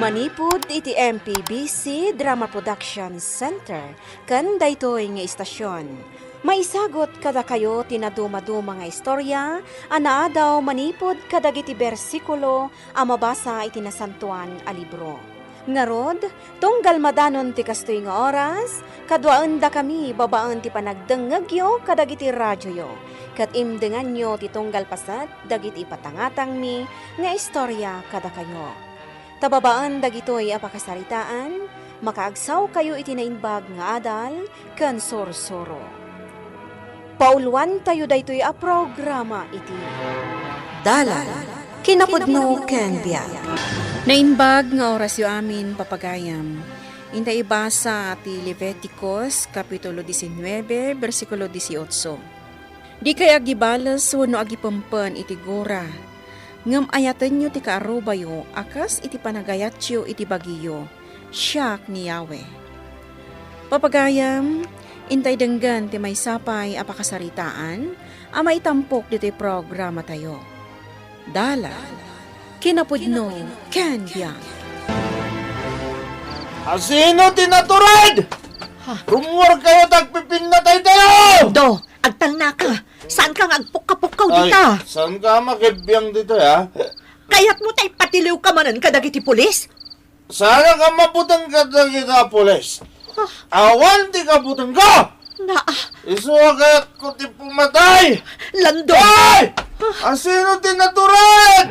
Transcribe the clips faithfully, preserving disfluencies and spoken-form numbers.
Manipud iti M P B C Drama Production Center ken daytoy nga istasion, maisagut kadakayo ti nadumaduma nga istorya a naadaw manipud kadagiti bersikulo a mabasa iti Nasantoan a Libro. Ngarud, tunggal madanon ti kastoy nga oras, kaduaendakami babaen ti panagdengngegyo kadagiti radioyo, ket imdenganyo ti tunggal paset dagiti ipatangatangmi nga istorya kadakayo. Ta babaen dagitoy a pakasaritaan, makaagsawkayo iti naimbag nga adal ken sursuro. Pauluantayo daytoy a programa iti Dalan, Kinapudno ken Biag. Naimbag nga orasyo amin, papagayam. Inta ibasa ti Leviticus, Kapitulo diecinueve, bersikulo dieciocho. Dikay agibales wenno agipempen iti gura, ngem ayatenyo ti kaarrubayo a kas iti panagayatyo iti bagiyo. Siak ni Yahweh. Papagayam, intay denggen ti maysa pay a pakasaritaan a maitampok ditoy programatayo. Dalan, kinapudno, ken biag. Asino ti natured? Ha? Rummuarkayo ta agpipinnataytayo! Do, agtalnaka. Saanka nga agpukka-pukkaw dita? Saanka makibbiang dita, ha? Kayatmo ta ipatiliwka manen kadagiti pulis? Saan a kabutengko kadagita pulis? Ah. Awan ti kabutengko! Na, ah. Isu a kayatko ti pumatay! Lando! Ay! Ah. Asino ti natured?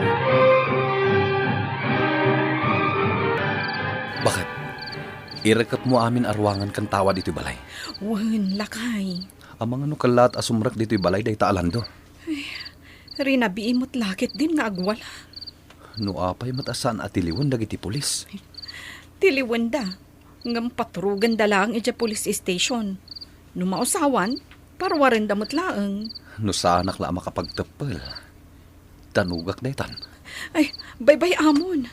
Bakit? Ireketmo amin a ruangan ken tawa ditoy balay? Wen, lakay. Amangan no kallaat a sumrek ditoy balay dayta a Lando. Ay, rinabii met la ketdin nga agwala. No apay met a saan a tiliwen dagiti pulis? Tiliwenda, ngem patrugenda laeng idiay police station. No mausawan, parwarenda met laeng. No saanak la a makapagteppel, danogak daytan. Ay, baybay-amon.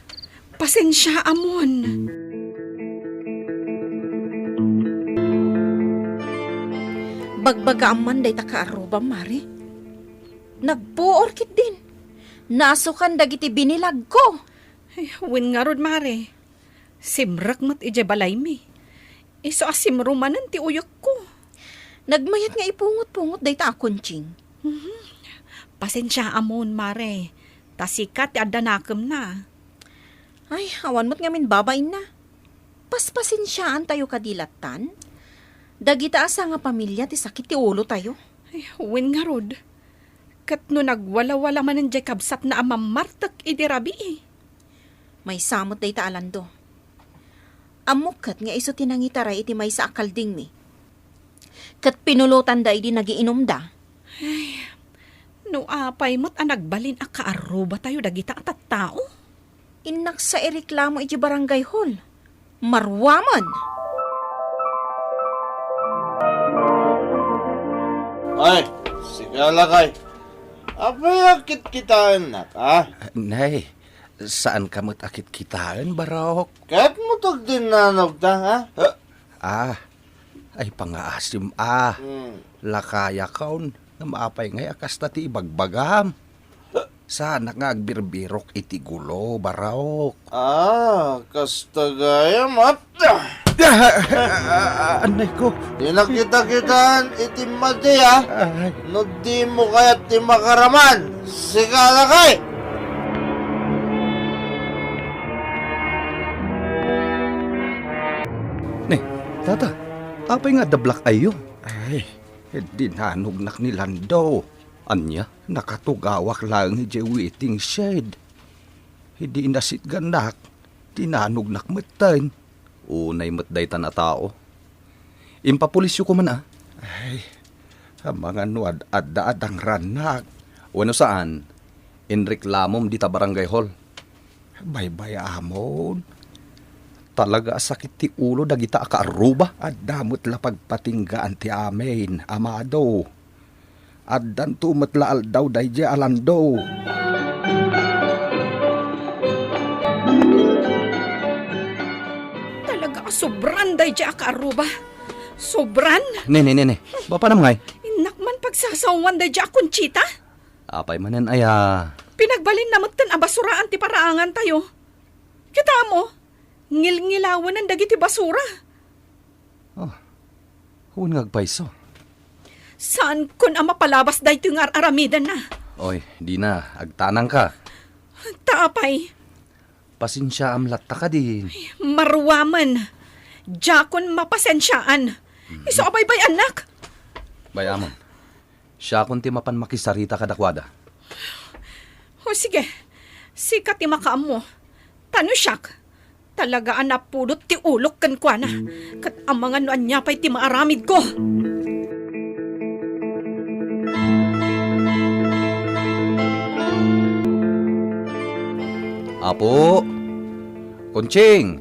Pasensiaamon. Bagbagaam man dayta kaarrubam, Mare. Nagpuor ketdin. Nasukan dagiti binilagko. Ay, wen ngarud, Mare. Simrek met idiay balaymi. Isu a simro manen ti uyekko. Nagmayat nga ipungot-pungot dayta a kunching. Mhm. Pasensiaamon, Mare. Ta sika ti adda nakemna. Ay, awan met ngamin babainna. Paspasensiaantayo kadi lattan? Dagita a sangapamilia ti sakit ti ulotayo. Ay, wen ngarud. Ket no nagwalawala manen diay kabsatna a mammartek idi rabii? Maysa met dayta a Lando. Ammok ket nga isu ti nangitaray iti maysa a kaldingmi. Ket pinulotanda idi nagiinumda. Ay, no apay met a nagbalin a kaarrubatayo dagita a tattao? Innak sa ireklamo iti barangay hall. Maruaman! Ay, sika lakay. Apay a kitkitaennak, a? Nay, saanka met a kitkitaen, Barok? Ket mo tagdinnanogta, ha? Ah, ay pangaasim, a. Hmm. Lakayakon, ngem apay ngay a kasta ti ibagbagam? Saanak nga agbirbirok iti gulo, Barok. Ah, kasta gayam, apta. Ah, ah, ah, ah, anay ko. Di na kita kitaan iti madi, a. Ay. No di mo kayat ti makaraman, sika lakay. Ne, tata, apay nga adda black eye-yo? Ay, dinanognak ni Lando. Ania? Nakatugawak laeng idiay waiting shed. Idi inasitgannak, dinanognak metten. Unay met daytan a tao. Impapulisyo koma, a. Ay, amangan no ad-adda a dangrannak. Wenno saan, inreklamom dita barangay hall. Baybay-amon. Talaga a sakit ti ulo dagita a kaarruba. Adda met la pagpatinggaan ti amin, amado. Addanto met la aldaw daydiay a Lando. Talaga a sobran daydiay a kaarruba. Sobran. Ne, ne, ne, ne. Mapanam ngay? Innak man pagsasawan daydiay a Conchita. Apay manen aya? Pinagbalinna metten a basuraan ti paraangantayo. Kita mo, Ngilngilawanen dagiti basura. Oh, wen nga agpayso. Saankon a mapalabas daytoy nga ar-aramidenna. Oy, Dina, agtanangka. Ta apay? Pasensiaam latta kadi. Maruamen. Diakon mapasensiaan. Mhm. Isu a baybay-annak. Bay-amon. Siakon ti mapan makisarita kadakuada. O sige, sika ti makaammo. Ta no siak, talaga a napudot ti ulok kenkuana. Ket amangan no ania pay ti maaramidko. Apo! Konching!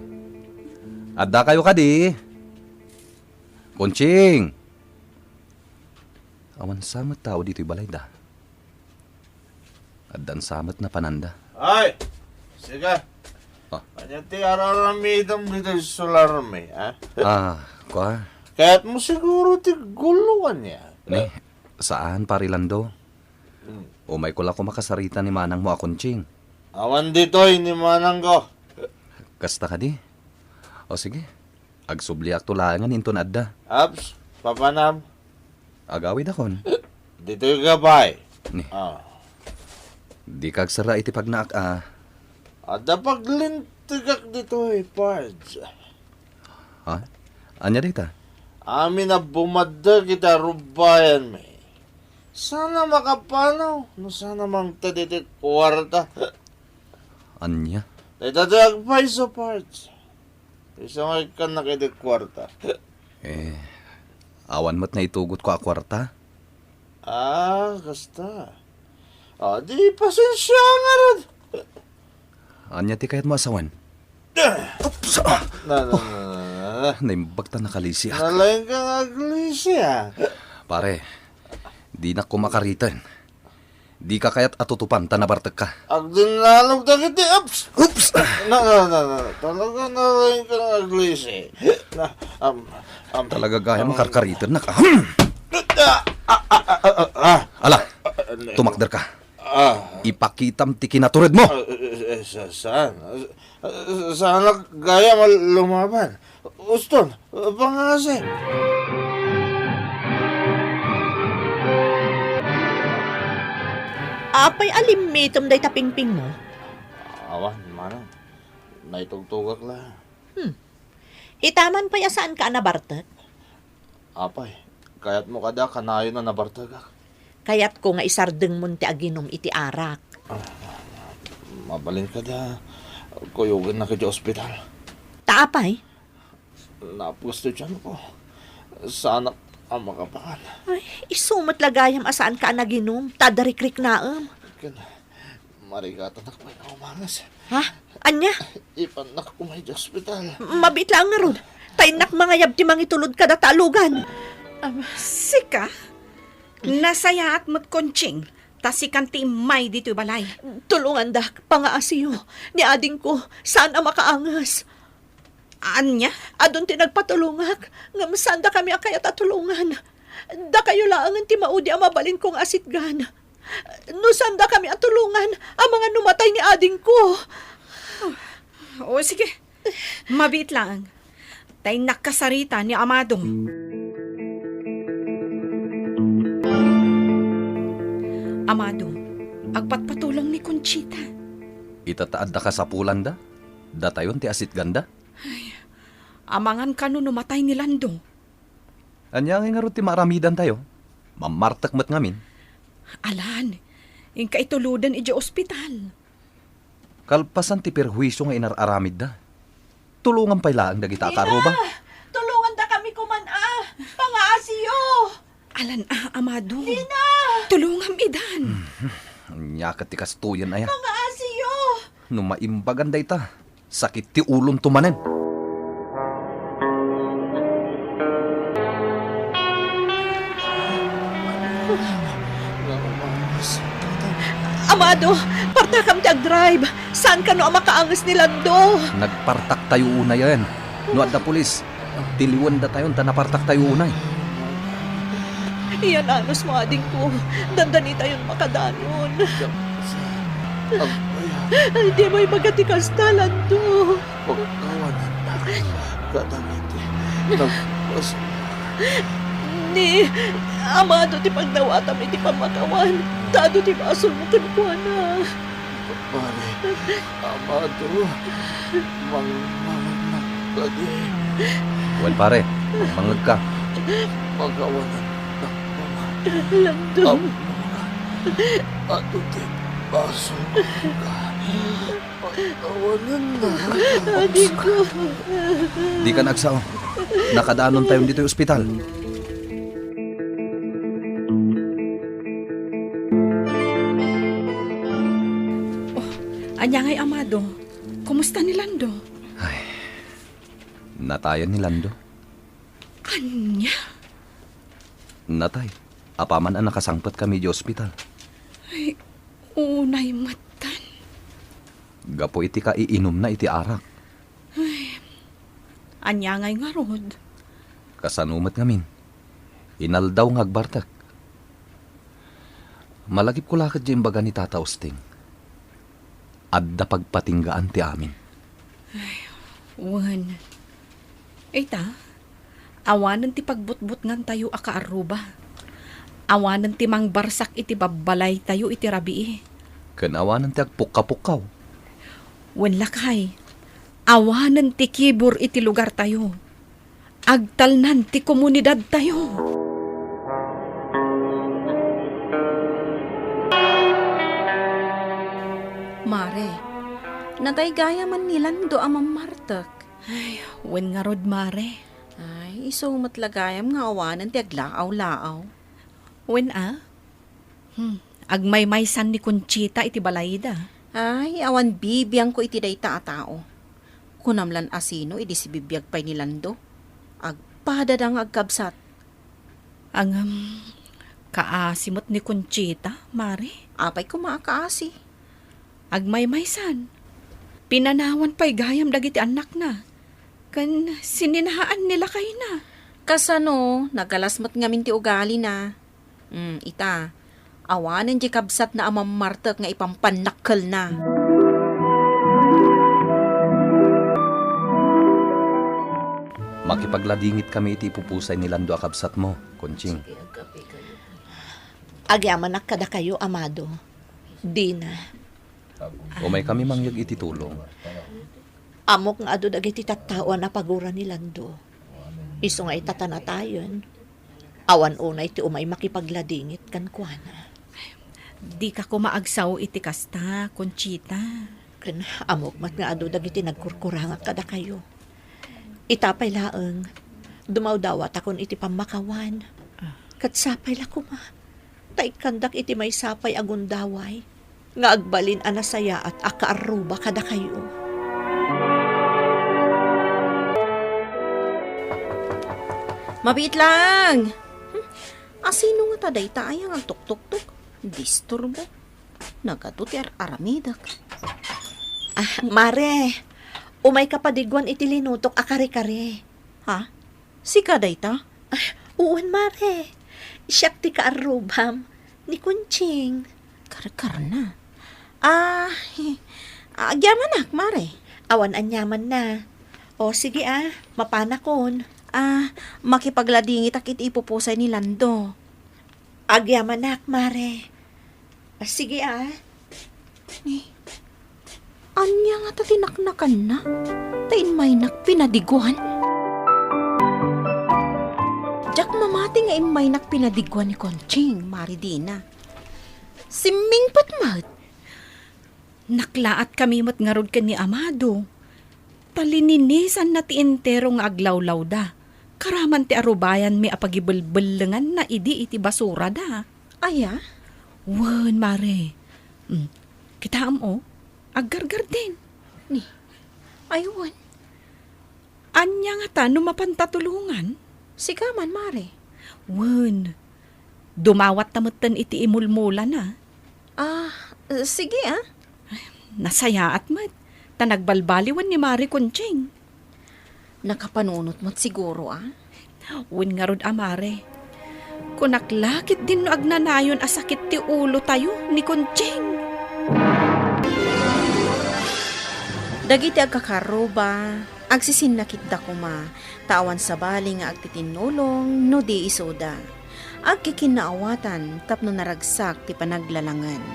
Addakayo kadi? Konching! Awan sa met tao ditoy balayda. Addan sa met napananda. Ay! Sika! Ah. Ania ti ar-aramidem ditoy solarmi, ha? Ah, kua? Kayatmo siguro ti gulo ania? Ni, saan, Pari Lando. Hmm. Umayko la koma kasarita ni manangmo a Konching. Awan ditoy ni manangko. Kasta kadi? O sige, agsubliakto laengen inton adda. Aps, papanam. Agawidakon. Ditoy ka pay. Ni. Ah. Dika agsarra iti pagnaak a. Adda paglintegak ditoy, Pards. Ha? Ania dayta? Amin a bumaddek iti arubbayanmi. Saan a makapanaw no saan a mangted iti kuarta. Ania? Dayta ti agpayso, Pards. Isu nga ikkannak iti kuarta. Eh, awan met naitugotko a kuarta. Ah, kasta. Ah, di pasensia ngarud. Ania ti kayatmo a sawen? Oops! Ah! Na, na, na, na, na. Naimbag ta nakalisiak. Nalaingka nga aglisi, ah. Pare, dinak koma kariten. Dika kayat a tutupan ta nabartekka. Agdinnalog dagiti ups! Oops! Na, na, na, na, talaga nalaingka nga aglisi. Na, am, am, Talaga gayam a karkaritennak, ah. Ah, ah, ah, ah, ah, ah. Ala, Ah, ah, tumakderka. Ah. Ipakitam ti kinaturedmo. Ah, eh, eh, sa-, saan? Ah, saanak gayam a lumaban. Uston, pangngaasim. Apay a limmitem dayta pingpingmo? Awan, manang. Naitugtogak la. Hmm. Ita man pay a saanka a nabartek? Apay, kayatmo kadi a kanayon a nabartekak? Kayatko nga isardengmon ti aginum iti arak. Ah, mabalin kadi a kuyogennak iti ospital? Ta apay? Napues ti tianko. Saanak a makapangan. Ay, isu met la gayam a saanka a naginum, ta adda rikriknaem. Ken, marigatanak pay nga umanges. Ha? Ania? Ipannak koma iti ospital. Mabiit laeng ngarud. Ta innak mangayab ti mangitulod kadata a lugan. Am, sika? Nasayaat met, Conching, ta sikan ti immay ditoy balay. Tulongandak, pangaasiyo. Ni adingko, saan a makaanges. Ania? Adun ti nagpatulongak, ngem saandakami a kayat a tulongan. Dakayo laengen ti maudi a mabalinko nga asitgan. No saandakami a tulongan, amangan no matay ni adingko. O, sige. Mabiit laeng. Ta innak kasarita ni Amado. Amado, agpatpatulong ni Conchita. Ita ta adda kasapulanda, datayon ti asitganda. Ay, amangan kano no matay ni Lando. Ania ngay ngarud ti maaramidantayo? Mammartek met ngamin. Alan, inka ituloden idiay ospital. Kalpasan ti perhuisio nga inar-aramidda, tulongan pay laeng dagita a kaarruba. Tulongandakami koman a! Pangaasiyo! Alan a, Amado. Dina! Tulongam idan. Ania ket ti kastoyen aya? Pangaasiyo! No maimbagan dayta, sakit ti ulonto manen. Amado, partakam ti agdrive. Saan kano a makaanges ni Lando? Nagpartaktayo unayen. No adda pulis, tiliwendatayon ta napartaktayo unay. Iyan anusmo, adingko. Dandanitayon makadanon. Ag-, Dimo ibaga ti kasta, Lando. Pagtawanannak kadagiti nagbasol. Ni Amado ti pagdawatam iti pammakawan, ta adu ti basolmo kenkuana. Mare, Amado, mangmangannak kadi. Wen, pare, mangmangngegka. Pagtawanannak, Ama. Lando. Ammok, adu ti basolmo kenka. Pagtawanannak. Adingko. Dika agsao. Nakadaanontayon ditoy ospital. Oh, ania ngay, Amado? Kumusta ni Lando? Ay, natayen ni Lando. Ania? Natay, apaman a nakasangpetkami idiay ospital. Ay, unay metten. Gapu iti kaiinumna iti arak. Ay, ania ngay ngarud? Kasano met ngamin? Inaldaw nga agbartek. Malagipko la ket diay imbaga ni Tata Usting. Adda pagpatinggaan ti amin. Ay, wen. Ita, awanen ti pagbutbutngantayo a kaarruba. Awanen ti mangbarsak iti babbalaytayo iti rabii. Ken awanen ti agpukkapukkaw. Wen lakay, awanen ti kibur iti lugartayo. Agtalnan ti komunidadtayo. Mare, natay gayamen ni Lando a mammartek. Ay, wen ngarud, Mare. Ay, isu met la gayam nga awanen ti aglaaw-laaw. Wen a? Hmm, agmaymaysan ni Conchita iti balayda. Ay, awan bibiangko iti dayta a tao. Kunam lan asino idi sibibiag pay ni Lando? Agpadada nga agkabsat. Ngem, kaasi met ni Conchita, Mare. Apay koma a kaasi? Agmaymaysan. Pinanawan pay gayam dagiti annakna. Ken sininaan ni lakayna. Kasano, nagalas met ngamin ti ugalina. Mm, ita, awanen diay kabsatna a mammartek nga ipampannakkelna. Makipagladingitkami iti ipupusay ni Lando a kabsatmo, Conching. Agyamanak kadakayo, Amado. Dina. Umaykami mangyeg iti tulong. Ammok nga adu dagiti tattao a napagura ni Lando. Isu nga ita ta natayen, awan unay ti umay makipagladingit kenkuana. Dika koma agsao iti kasta, Conchita. Ken ammok met nga adu dagiti nagkurkurangak kadakayo. Ita pay laeng, dumawdawatakon iti pammakawan. Ah. Ket sapay la koma, ta ikkandak iti maysa pay a gundaway nga agbalin a nasayaat a kaarruba kadakayo. Mabiit lang! Hmm, asino ngata dayta aya nga agtuktoktok? Disturbo. Nagadu ti ar-aramidek. Ah, Mare, umayka padiguan iti linutok a kare-kare. Ha? Sika dayta? Ah, uwan, Mare. Siak ti kaarrubam, ni Conching. Karkarna. Ah, agyamanak, Mare. Awan aniamanna. O, sige, ah, mapanakon. Ah, makipagladingitak iti ipupusay ni Lando. Agyamanak, Mare. Ah, sige, ah. Ni, ania ngata ti naknakanna? Ta immaynak pinadiguan? Diak mamati nga immaynak pinadiguan ni Conching, Mare Dina. Simmingpet met. Naklaatkami met ngarud ken ni Amado. Ta lininisanna ti entero nga aglawlawda. Karaman ti arubayanmi a pagibelbellenganna idi iti basurada. Aya? Wen, Mare. Hmm. Kitaem, o. Aggargardin. Ni, ay wen. Ania ngata no mapanta tulongan? Sika man, Mare. Wen. Dumawatta metten iti imulmulana. Ah, sige, ah. Nasayaat met. Ta nagbalbaliwen ni Mare Conching. Nakapanunot met siguro, ah. Wen ngarud a, Mare. Kunak la ketdin no agnanayon a sakit ti ulotayo ni Conching. Dagiti agkakaruba, agsisinnakitda koma, ta awan sabali nga agtitinnulong no di isuda. Agkikinnaawatan tapno naragsak ti panaglalangen.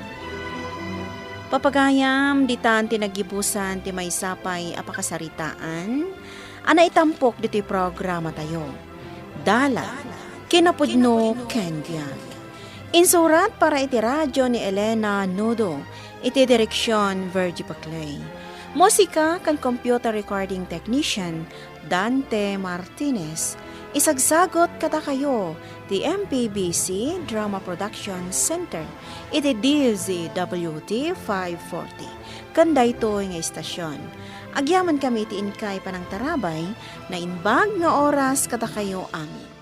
Papagayam, ditan ti naggibusan ti maysa pay a pakasaritaan a naitampok ditoy programatayo. Dalan, kinapudno ken biag. Insurat para iti radio ni Elena Nudo, iti direksion Virgie Paclay. Musika ken computer recording technician Dante Martinez. Isagsagot kadakayo ti M P B C Drama Production Center iti D Z W T five forty. Ken daytoy nga istasion, agyamankami iti inkay panangtarabay, naimbag nga oras kadakayo amin.